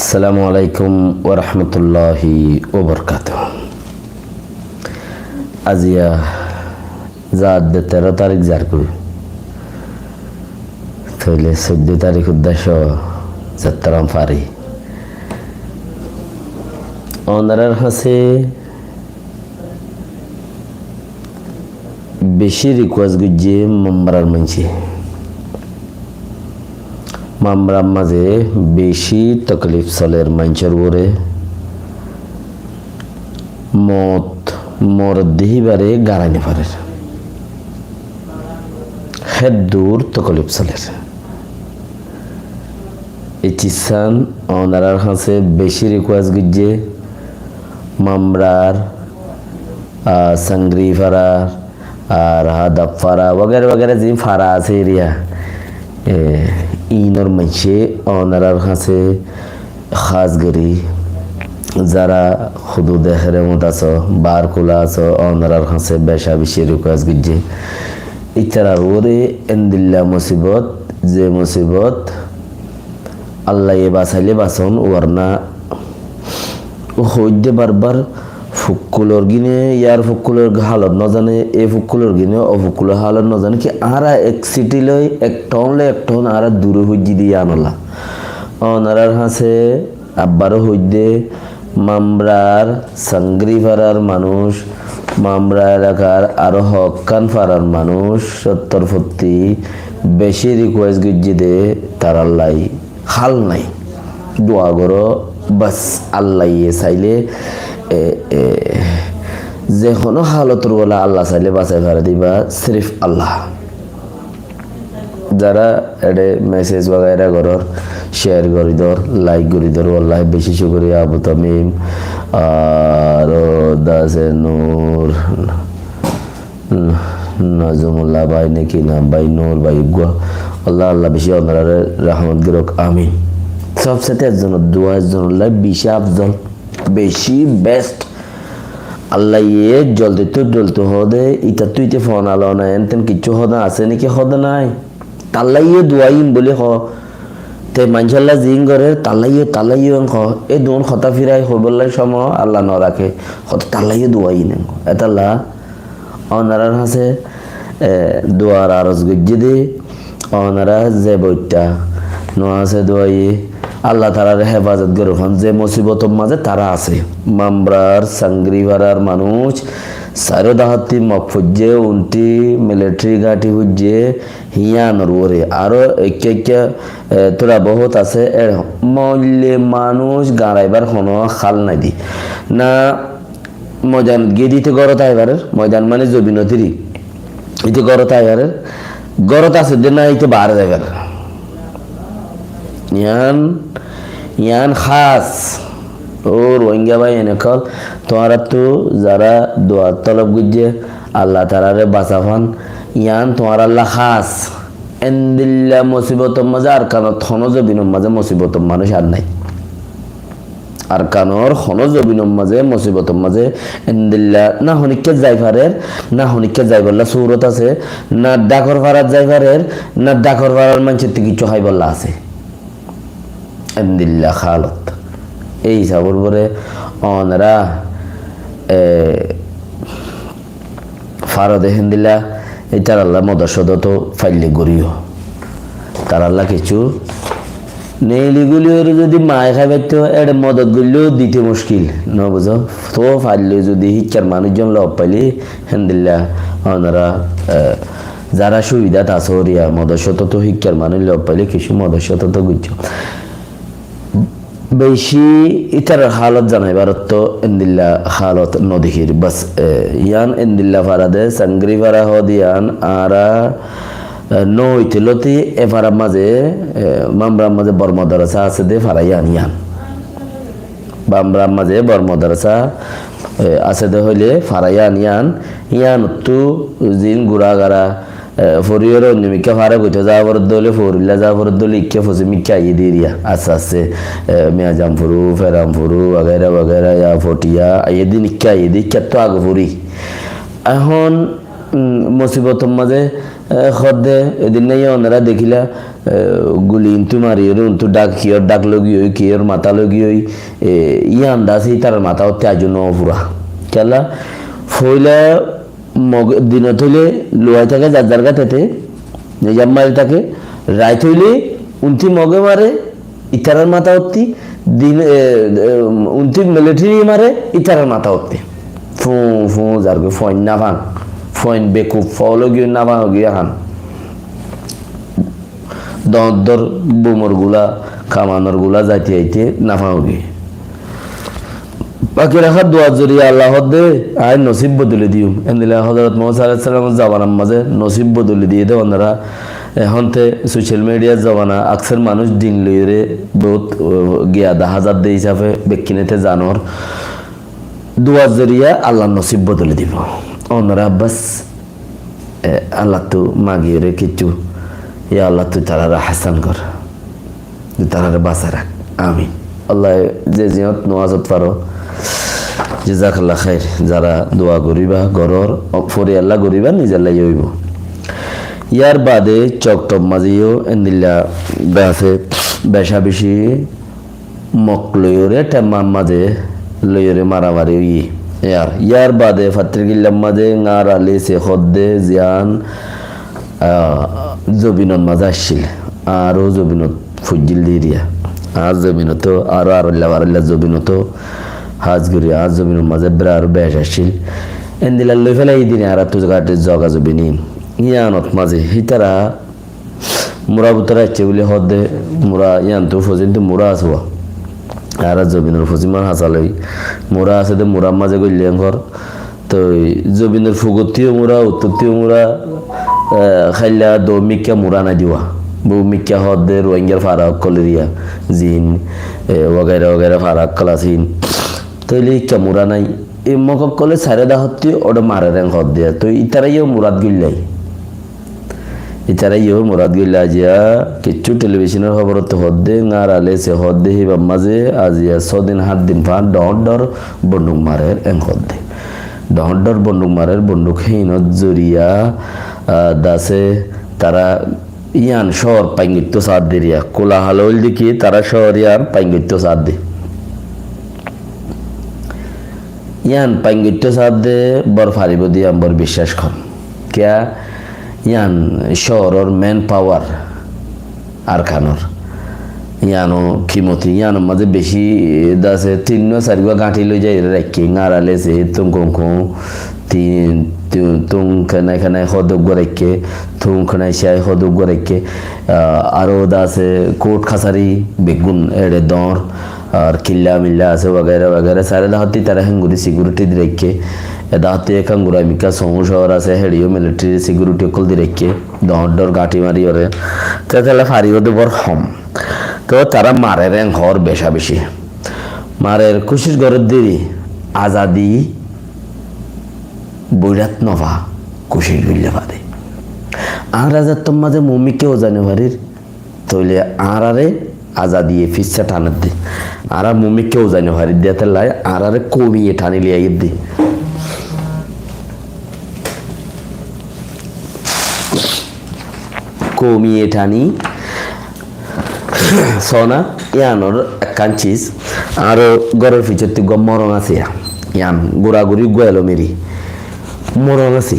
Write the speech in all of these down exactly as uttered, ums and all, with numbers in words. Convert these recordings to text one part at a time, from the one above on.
Assalamu alaikum warahmatulláhi wabarakátuhu. Aziya zaat de teró tarík zargói. Tóile sóiddo tarík uddá cóo zattáram fari. Onorár hañsé bicí rikuwes goijjé Mambrar maincé. Mambrar mazé bicí toklif soler maincór uore. Moot, moredde híbare garai nofarer. Héddur toklif soler. E cizzán onorár hañsé bicí rikuwes goijjé, Mambrar, a, Sangri fara, ar Hadaf fara, wagera wagera ziín fara asé eriya, e, iínor maincé onorár hañsé hás gorí zará hudude heremot asó, Barkula asó, onorár hañsé beca bicí rikuwes goijjé. Ítarar uore endilla musibot, ze musibot Allaye basaile bason, warna hoóidde barbar, fukkulor gine, yar fukkulor halot nozane, e fukkulor gine, o fukkulor halot nozane, ki añára ek siti loi, ek thon loi ek thon añára dure hoijjí de yíanolla. Onorár hañsé abbáro hoóidde, Mambrar, Sangri farar manúic, Mambra elakar aró hokkán farar manúic, sóttor fottí bicí rikuwes goijjé de tarallai hál nai. Dua goró, bas, Allaye saile, e, e, ze honó halotor uore Alla saile basai fare de íba sirif Alla. Zará ede mesej wagaira gorór, ciyar gorí dór, laik gorí dór, wallahi bicí cukuriya Abu Tamim, aró Dase Nur, Nazumulla bái naki nam bái, Nur bái uggúa. Allah, Allah bicí onoráre rahmot gorók, amin. Sobsaite ezzonor dua ezzonolla bicí afzol, bicí best. Allaye joldittú joldi hoó de, itattú ite fona lona, enten kiccú hoó de asé naki, hoó de nái. Tallaye dua ín buli hoó. Te maincólla ziín gorér, tallaye, tallaye ín hoó. E duún hotá firai hoibólla cómo Allah no raké. Hotá tallaye dua ín hoó. Etalla onorár hañsé, e, duar aros goijjí de, onorá ze boitta no asé duaye, Allah tarare hefazot gorók. Hon ze musibotor mazé tará asé. Mambrar, Sangri farar manúic, sairó dahottí mok foijjé, untí militari gáñthi foijjé, híyanor uore. Aró ekká ekká, e, tura bohút asé, e, moille manúic gañraibar honó hál nai de. Na moidanot giyé de íte górot ai farer, moidan mane zobinot eri. Íte górot ai farer, górot asé de na íte baáre zai farer. Yián, yián hás. Ó Rohingya bái ókkol, tuáñrattú zará dua tolob goijjé, Allah taráre basa fán, yián tuáñralla hás. Endilla musibotor mazé Arkanot honó zobinor mazé musibotor manúic ar nái. Arkanor honó zobinor mazé, musibotor mazé, endilla na honikká zai farer, na honikká zaibolla surot asé, na dhakor farat zai farer, na dhakor farar maincóttu kiccú háibolla asé. Endilla halot. Ei hísabor uore onorá, e, faro de héndilla, ítaralla modot sodot faille goríyo. Taralla kiccú neili guli óre zodi mai hái faitto, ére modot goillé dite muckil, no buzó? Tó faille zodi híkkar manúic zon loi faile, héndilla onorá, e, zará subidat asó óre modot sodot híkkar manúic loi faile kiccú modot sodot goijjó. Beci ítarar halot zanaibar ottu endilla halot no dekír. Bas, e, yián endilla fara de, Sangri fara hoó de yián, añára, e, no óite lóti e farar mazé, e, Mambrar mazé bor modorasa asé de fara yián, yián. Mambrar mazé bor modorasa, e, asé de hoilé fara yián, yián, yiánottú ziín gura gara, e, foriyóre oinno mikká fara goitó za foredde óile, forilla za foredde óile, ikká fosi mikká aiyé de eriya. Aste aste, e, Miyazampuru, Ferampuru, wagera wagera, ya Fotiya, aiyé de ikká aiyé de, ikkattú age fori. Ehón, mm, musibotor mazé E, hoódde, edin nái onora dekíla, e, guli intú mariyóre, untú dhak, kiyór dhak logiyói, kiyór matá logiyói, e, yían dase ítarar matá ottí aijjó no fura. Kiyólla, foila Mog-, dinot óile luwai táke zar zar gáte, nizam mari táke, rait óile untí Moge mare, ítarar matá ottí, din, e, e, untí military mare, ítarar matá ottí. Fúu, fúu, zargói, fuain nafang, fuain bekuf, foólo giyói nafang giyói hán. Doñr doñr bumor gula, kamanor gula zaite zaite nafang giyói. Baki raká duar zoriya Allah hoódde, añí nosib bodoli diyum. Endilla Hozorot Musa aláihis salamor zobanar mazé nosib bodoli diyé dé onora. Ehón te social mediar zobana, aksar manúic din loiyóre bout, o, giya dahá zadde hísafe bekkúne te zanor. Duar zoriya Allar nosib bodoli dibo. Onora bas, e, Allattu magiyóre kiccú, ya Allah, tui tarare hásan gor. Tui tarare basai rak. Amin. Allah, ze ziyót nuwazot faro. Jazakallah khair. Zara dua goriba, goror, o, foriyalla goriba, nizalla yó óibo. Yar bade Coktor mazé yó endilla bese, beca beci Mok loiyóre, temmar mazé loiyóre maramari óiye. Yar, yar bade Fattirkillar mazé Ŋar Ali se hoódde ziyán, a, zobinor mazé accíl. Aró zobinot foijjíl diriya. Añár zobinoto, aró aroilla baroilla zobinoto, hás gorí añár zobinor mazé bera aró bec accíl. Endilla loi félai dine añárattu gáte zoga zobin in. Yíanot mazé hítara Mura bútore aiccé buli hoódde, mura yíantu fosímtu mura asé wa. Añára zobinor fosímar hasa loi mura asé de, murar mazé goille engor. Toi zobinor fugottí yó mura, uttottí yó mura, e, háilla dou mikká mura nái de wa. Bou mikká hoódde Ruáingar fara ókkol eriya, zin, e, wagaira wagaira fara ókkol asé ín. Tóile ikká mura nái. E Mok ókkole sairó dahottí óde marer en hoódde. Toi ítara yó murat goillai. Ítara yó murat goilla aijja, kiccú telibíconor hóborot hoódde, Ŋar Ali se hoódde, híbar mazé aijja só din, hát din fán dhoóñr dhoóñr bonduk marer en hoódde. Dhoóñr dhoóñr bonduk marer, bonduk híinor zoriya, a, dase tará yían cóor fain goittó saádde riya. Kula hala óilde ki, tará cóor yían fain goittó saádde. Yían fain goittó saádde bór faribó de yían bór biccác hom. Kiyá yían cóoror main power Arkanor. Yíano kimoti, yíanor mazé beci dase tinnúa sairgúa gáñthi loi zaiyóre raikké, Ŋar Ali se, Tungkungkung, tin, tu-, Tungkenaikenai hoódde uggúa raikké, Tungkenaicai hoódde uggúa raikké, a, aró dase kút kasari beggún eçe dhoóñr, ar killa milla asé, wagaira wagaira. Sairó dahottí tará héngorí security di raikké. E dahottí ekkán gura mikká soñgú cóor asé, héçe yó military security ókkol di raikké. Dhoóñr dhoóñr gáñthi mariyóre. Te táile faribó de bór hom. Te tará marer en hoór beca beci. Marer kucíc gorér deri azadi boirat nofa kucíc goille fade. Añára zattor mazé mumikká uzai no farir, tóile añáráre azadiye fissá thaner de. Añára mumikká uzai no farir de, étella añáráre koumiye thani loi aiyér de. Koumiye thani sona, yíanor ekkán cis, añáro góror fiçottí uggúa morong asé ya. Yían guraguri uggúa elomeri morong asé.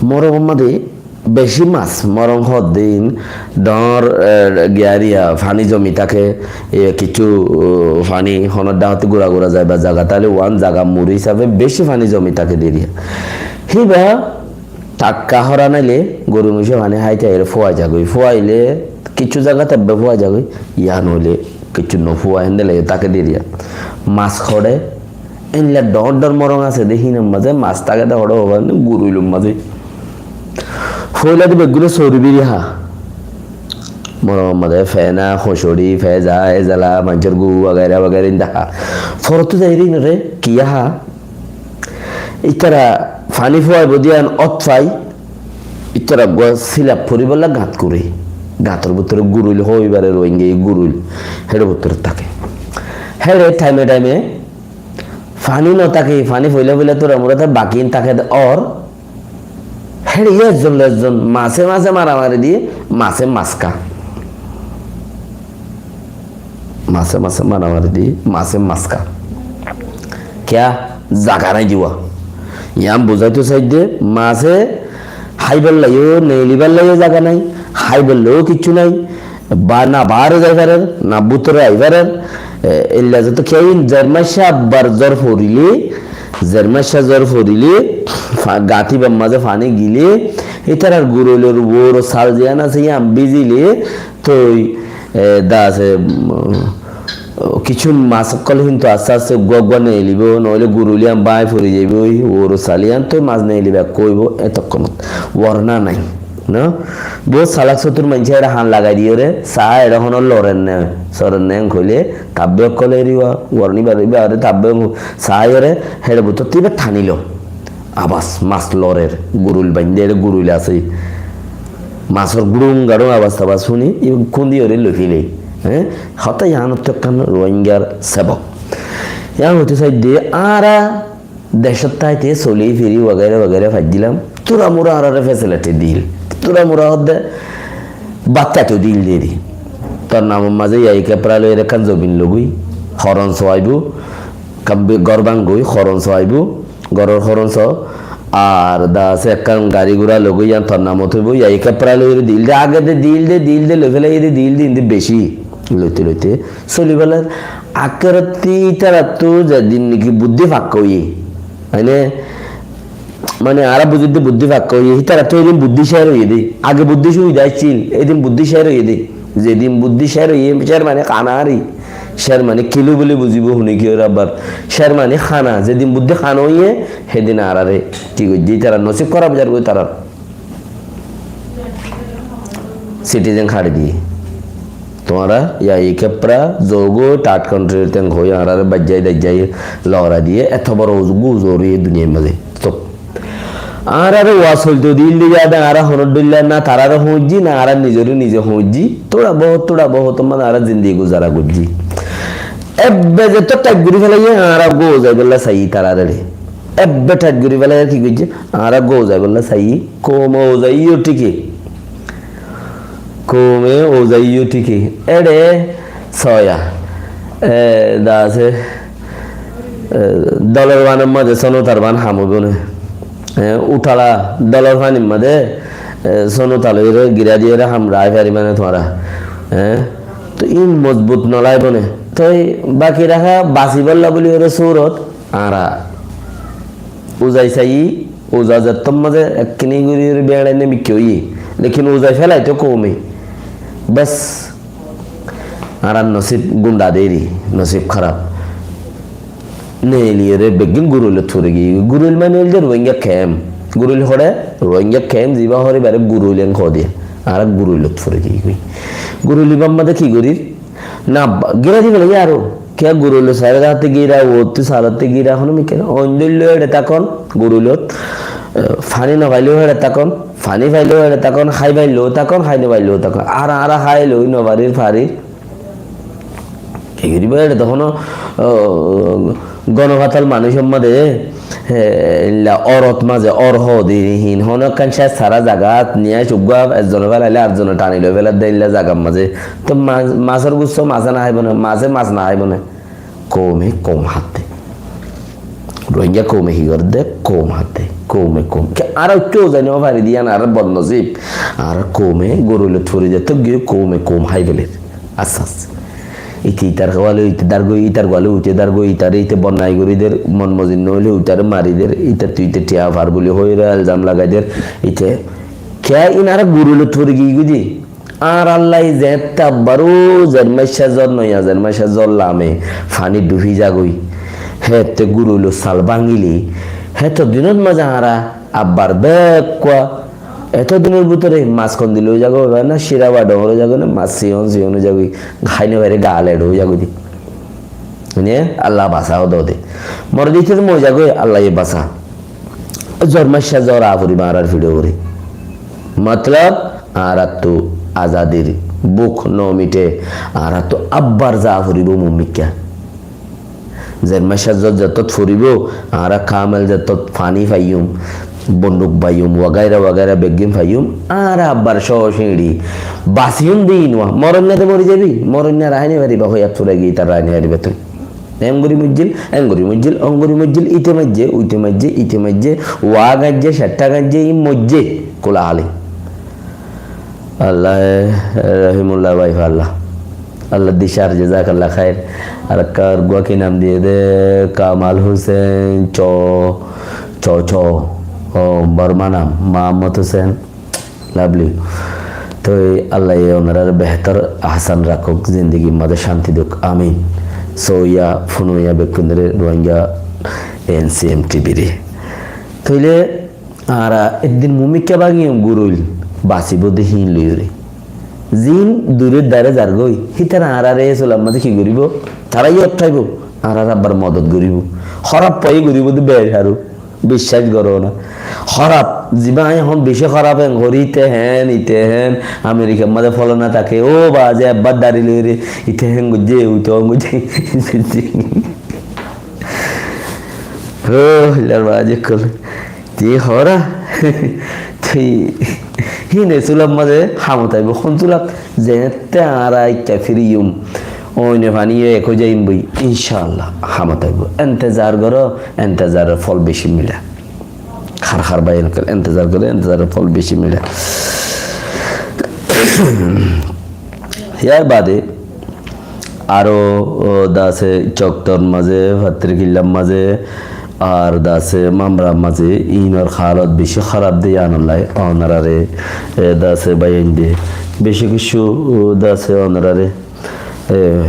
Morongor mazé beci mas, morong hoódde ín dhoóñr, e, giyariya, faní zomi táke, e, kiccú, e, faní honór dahottí gura gura zaibar zaga, táile uán zaga muri hísafe beci faní zomi táke deriya. Híba takka hóra naile goru moiccé faní háite aiyóre fúai zagói. Fúaile kiccú zagat ebbe fúai zagói, yían óile kiccú no fúai, héndilla táke deriya. Mas hoçé, éilla dhoóñr dhoóñr morong asé de, híinor mazé mas táke de hoçé hoóba, gurulor mazé. Foila de beggúne sori biri há. Morongor mazé fena, hocoçi, feza, ezela, maincór gu, wagaira wagaira ín de há. Forottú zaiyóre ínore kiyá há? Ítara faní fúaibo de yían ót fai, ítara uggúa silaf foribólla gañt goré. Gañtor bútore gurul hoó ibáre, Ruáingaye gurul. Héçe bútore táke. Héçe thaime thaime faní no táke, faní foila foila tura mura táke, baki ín táke de ór. Héçe yó ezzon loi ezzon, mase mase maramari di, mase mas há. Mase mase maramari di, mase mas há. Kiyá? Zaga nái de uwá. Yián buzáito saidde, mase háibar lagiyó, neelibár lagiyó zaga nái, háibar lagiyó kissú nái, ba na baáre zai farer, na bútore ai farer, e, eilla zeto kiyá in zer maicá abbar zor forile, zer maicá zor forile, fa-, gat íbar mazé faní gile, ítarar guroilor uore sal ziyán asé, yián bizile, toi, e, da asé, mm, kissú mas ókkol kintu aste aste uggúa uggúa neelibó, noóile guroil yián báñgi fori zaibói, uore sal yián, toi mas neeliba ekká óibo, etokkónot. Worna nái. No? Bout salak sotur maincé eçe han lagai diyóre, saá eçe honó lorer né, sorer né en hoilé, tabbe ókkole eriba, worni bar, ibare tabbe saáiyore, héçe bútottu iba thanilo. Abas, mas lorer, guroil baindé, eçe guroil asé. Masor gurung garung abas tabas fúni, iba kúndiyore loi félai. Hé? Hotá yián ottú ekkán Rohingyar sebok. Yián hoitó saidde, añára decót táite soli firi wagaira wagaira faijjílam, túra mura añáráre fesiliti dil. Túra mura hoódde bát háito dil deri. Tor namor mazé yai kepra loi ekkán zobin logói, horon soaibó, ekkán be-, gór báñgoi, horon soaibó, góror horon so, ar da asé ekkán gari gura logói yián tor namot óibo, yai kepra loi dil de, age de dil de, dil de loi félai de, dil de, indi beci loite loite soli felar. Akkerotti ítarattú zedin niki buddí fakka óiye, mane, mane añára buzir de buddí fakka óiye, ítarattú edin buddí cér óiye de. Age buddí cúbida accíl, edin buddí cér óiye de. Zedin buddí cér óiye, cér mane kana ar, cér mane kilú buli buzibo hone ki ór abbar. Cér mane kana, zedin buddí kana óiye, hedin añáráre ki goijjé, ítara nosib hóraf zar goi ítarar. Citizen hári diyé. Tuáñra yai kepra, zogói, third country teng hoi, añáráre baijjai daijjai lora diyé, eto boro uzu-, uzu zori e duniyair mazé. Tó añáráre uwa solto dil de yade añára honor dhoilla na taráre hoóñjji, na añára nizore nize hoóñjji. Tóra bohót, tóra bohót mane añára zindigi guzara goijjí. Ebbe zeto thaik gori félaiye, añára uggúa uzaibolla saiyí taráre re. Ebbe thaik gori félaiye, ki goijjé? Añára uggúa uzaibolla saiyí, koume uzaiyó thíke. Koume uzaiyó thíke. Éçe soya. E, da asé, e, dolor banor mazé sonotar ban ham óibo né? E, uthala dolor fanir mazé, e, sonota loire gira diyore ham rai fariba né tuáñra? E, to in mozbut no laibo né? Toi baki raká basibolla buli ore surot añára uzai saiyí, uza zettór mazé ekkini gori gori beçainne mikká óiye. Lekin uzai félai to koume. Bes, añárar nosib gunda deri, nosib hóraf. Neeliyore beggín guroilot fori giyé. Guroil mane óilde Rohingya kemp. Guroil hoçé? Rohingya kemp ziba hoór ibare guroil en hoó de. Añára guroilot fori giyé. Guroil ibar mazé ki gorir? Na, ba-, gira di félaiye aró. Kiyá guroilor sairó zatte gira, uottú salotte gira, hono mikká nái. Oin dóilla éçe tákon, guroilot, e, faní no faileyó éçe tákon, faní faileyó éçe tákon, hái faileyó tákon, hái no faileyó tákon. Ar añára hái loi no farir, farir. Ki goribo éçe to hono, o, gonofatal manúicor mazé, e, illa orot mazé, or hoó de hin, hono ekkán céc sára zagat niyaic uggúa ezzone félaile arzone tani loi félar de illa zagar mazé. To ma-, masor gusso mase no háibo né, mase mas no háibo né. Koume koum hátte. Rohingya koume ki gorer de? Koum hátte. Koume koum. Ke añára ucce uzai no fari de yián añárar bodnosib. Añárar koume guroilot fori de to giyé koume koum hái feler. Asté asté. Ite itar guale ite dar goi, itar guale ite dar goi, itare ite bodnai gori der, mon mozin no óile itare mari der, itattú ite thiañ far buli hoire elzam lagai der, ite. Kiyá in añára guroilot fori giyé goi de. Añárar lai zeéñtte abbar ó zer maicá zor, noiya zer maicá zor lame, faní dhufi zagói. Hétte guroilor sal báñgile, héto dinor mazé añára abbar bekkúa, eto dinor bútore mas kondi loi zagói, na círa ba dhoóñr ói zagói, na mas siyón siyón ói zagói, hái no fari gal eçe ói zagói de. Mane Allah basá ódode. More de ite de moi zagói, Allaye basá. Zor maicá zor a foribo añárar fiçor uore. Motlob, añárattú azadir búk no mite, añárattú abbar za foribo mummikká. Zer maicá zor zettót foribo, añára kamel zettót faní faiyum, bonduk faiyum, wagaira wagaira beggín faiyum, añára abbar cóo cíñçi basiyum de íin uá, moron na de mori zaibi, moron na raái no fariba, hoiyat furai giyé ítar raái no fariba tui. Engori moijjil, engori moijjil, ongori moijjil, ite maijje, uite maijje, ite maijje, wá gaijje, ceththa gaijje, ín moijje, kula hali. Allah, eh, Rahimullah bái, Allah. Allah dicár, jazakallah khair. Ar kar gua ki nam diye de, Kamal Hussain, Cho, Cho, Cho, o, Borma nam, Muhammad Hussain. Lovely. Toi Allah ye onorar behtor ahsan rakók, zindigi maze cánti dók. Amin. Soiya, funoiya bekkúnore Rohingya N C M T V re. Toile añára eddin mumikka báñgiyum gurul, basibo de híin loiyore. Ziín durer dare zargói, hítara añárare e sular maze ki goribo? Tara yó otthaibo, añárar abbar modot goribo. Hóraf faiyé goribo de beci aru. Biccác goró na. Hóraf, ziba añí ehón beci hóraf en gorí, ite hén, ite hén, Amerikar maze folona táke, ó ba, ze ebbar dari loire, ite hén goijje, uite hén goijje. Ó, illar bazi kol. Ti hora. Ti hine sular maze hamot aibo, hon sulat? Zette añára ikka firiyum. Oine faniye ek ói zaiyum boi, inshallah, hamot aibo. Entezar goró, entezaror fol beci mila. Har har bái enekar entezar goró, entezaror fol beci mila. Yar bade aro, o, dase Coktor maze, Fattirkillar maze, ar dase Mamrar maze, inor halot beci hóraf de yíanollai, onorare, e, dase bái ainde beci kessú, o, dase onorare, e,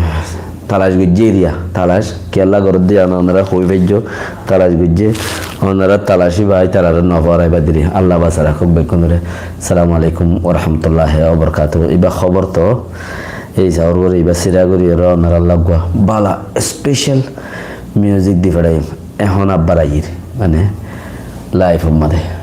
talac goijje eriya, talac, kiyólla goródde yían onora hoi faijjo, talac goijje, onora talaci bái, tarare no foraiba diri. Allah basai rakók bekkúnore. Assalamu alaikum wa rahmatullahi wa barakatuhu. Iba hóbor to, ei saur gori, iba sira gori, ero onorar laggua bála special music di feçaiyum. Ehón abbar aiyír, mane, live or maze.